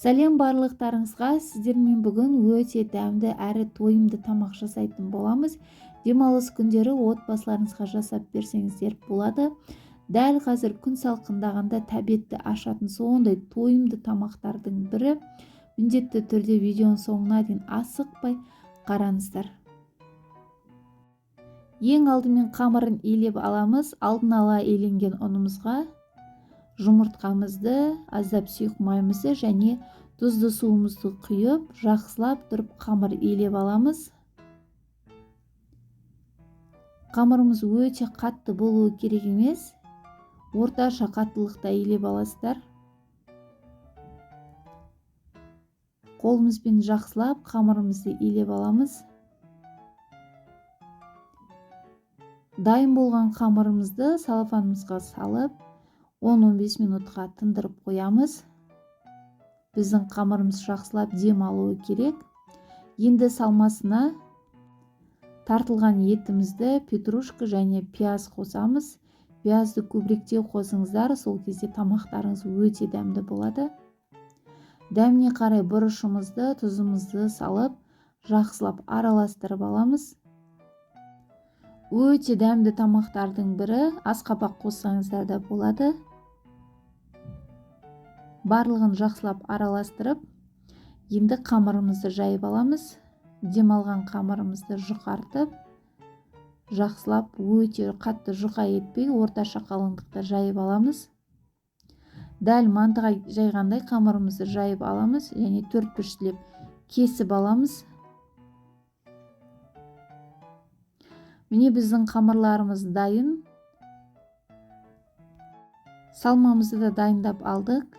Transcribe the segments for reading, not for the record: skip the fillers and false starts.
Сәлем барлықтарыңызға! Сіздермен бүгін өте дәмді әрі тойымды тамақ жасайтын боламыз. Демалыс күндері отбасыларыңызға жасап берсеңіздер болады. Дәл қазір күн салқындағанда тәбетті ашатын сондай тойымды тамақтардың бірі. Міндетті түрде видеоның соңына дейін асықпай қараңыздар. Ең алдымен қамырын илеп аламыз. Алдын ала иленген ұнымызға жұмыртқамызды, аздап сұйық майымызды және тұзды суымызды құйып, жақсылап тұрып қамыр илеп аламыз. Қамырымыз өте қатты болуы керек емес, орташа қаттылықта илеп аласыздар. Қолымызбен жақсылап қамырымызды илеп аламыз. Дайын болған қамырымызды салафанымызға салып, 10-15 минутқа тындырып қоямыз. Біздің қамырымыз жақсылап дем алуы керек. Енді салмасына тартылған етімізді, петрушка және пияз қосамыз. Пиязды көбіректеу қосыңыздар, сол кезде тамақтарыңыз өте дәмді болады. Дәміне қарай бұрышымызды, тұзымызды салып, жақсылап араластырып аламыз. Өте дәмді тамақтардың бірі, асқабақ қоссаңыздар да болады. Барлығын жақсылап араластырып, енді қамырымызды жайып аламыз. Демалған қамырымызды жұқартып, жақсылап өте қатты жұқа етпей, орташа қалыңдықта жайып аламыз. Дәл мантыға жайғандай қамырымызды жайып аламыз және төрт бұрыштылеп кесіп аламыз. Міне біздің қамырларымыз дайын. Салмамызды да дайындап алдық.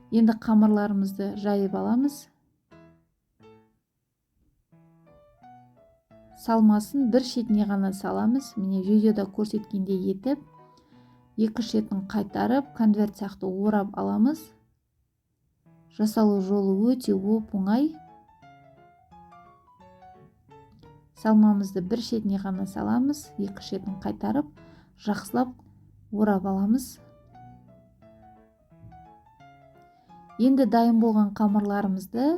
Енді қамырларымызды жайып аламыз. Салмасын бір шетіне ғана саламыз. Міне видеода көрсеткендей етіп, екі шетін қайтарып, конверт сияқты орап аламыз. Жасалу жолы өте оп-оңай. Салмамызды бір шетіне ғана саламыз, екі шетін қайтарып, жақсылап орап аламыз. Енді дайын болған қамырларымызды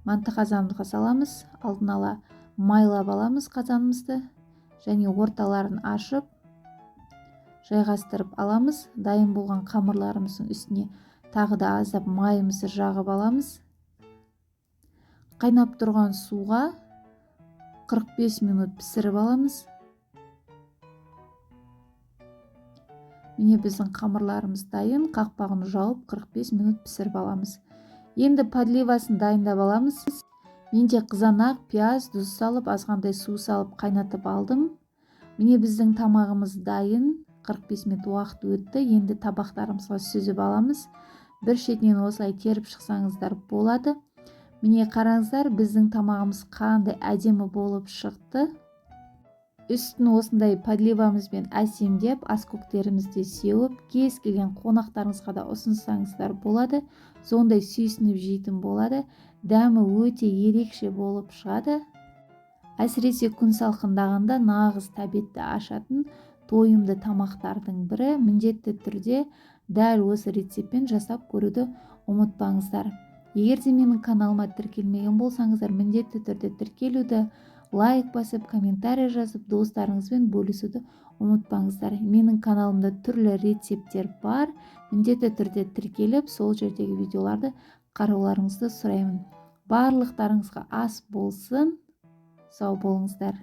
манты қазанымызға саламыз. Алдын ала майлап аламыз қазанымызды және орталарын ашып, жайғастырып аламыз. Дайын болған қамырларымыздың үстіне тағы да аздап майымызды жағып аламыз. Қайнап тұрған суға 45 минут пісіріп аламыз. Міне біздің қамырларымыз дайын. Қақпағын жауып 45 минут пісіріп аламыз. Енді подливасын дайындап аламыз. Менде қызанақ, пияз, тұз салып, азғантай су салып қайнатып алдым. Міне біздің тамағымыз дайын. 45 минут уақыт өтті. Енді табақтарымызға сүзіп аламыз. Бір шетінен осылай теріп шықсаңыздар болады. Міне қараңыздар, біздің тамағымыз қандай әдемі болып шықты. Үстін осындай подливамызбен әсемдеп, аскөктерімізді сеуіп, кез келген қонақтарыңызға да ұсынсаңыздар болады. Сондай сүйсініп жейтін болады. Дәмі өте ерекше болып шығады. Әсіресе күн салқындағанда нағыз тәбетті ашатын тойымды тамақтардың бірі. Міндетті түрде дәл осы рецептпен жасап көруді ұмытпаңыздар. Егер де менің каналыма тіркелмеген болсаңыздар, міндетті түрде тіркелуді, лайк басып, комментарий жазып, достарыңызбен бөлісуді ұмытпаңыздар. Менің каналымда түрлі рецепттер бар. Міндетті түрде тіркеліп, сол жердегі видеоларды қарауларыңызды сұраймын. Барлықтарыңызға ас болсын. Сау болыңыздар.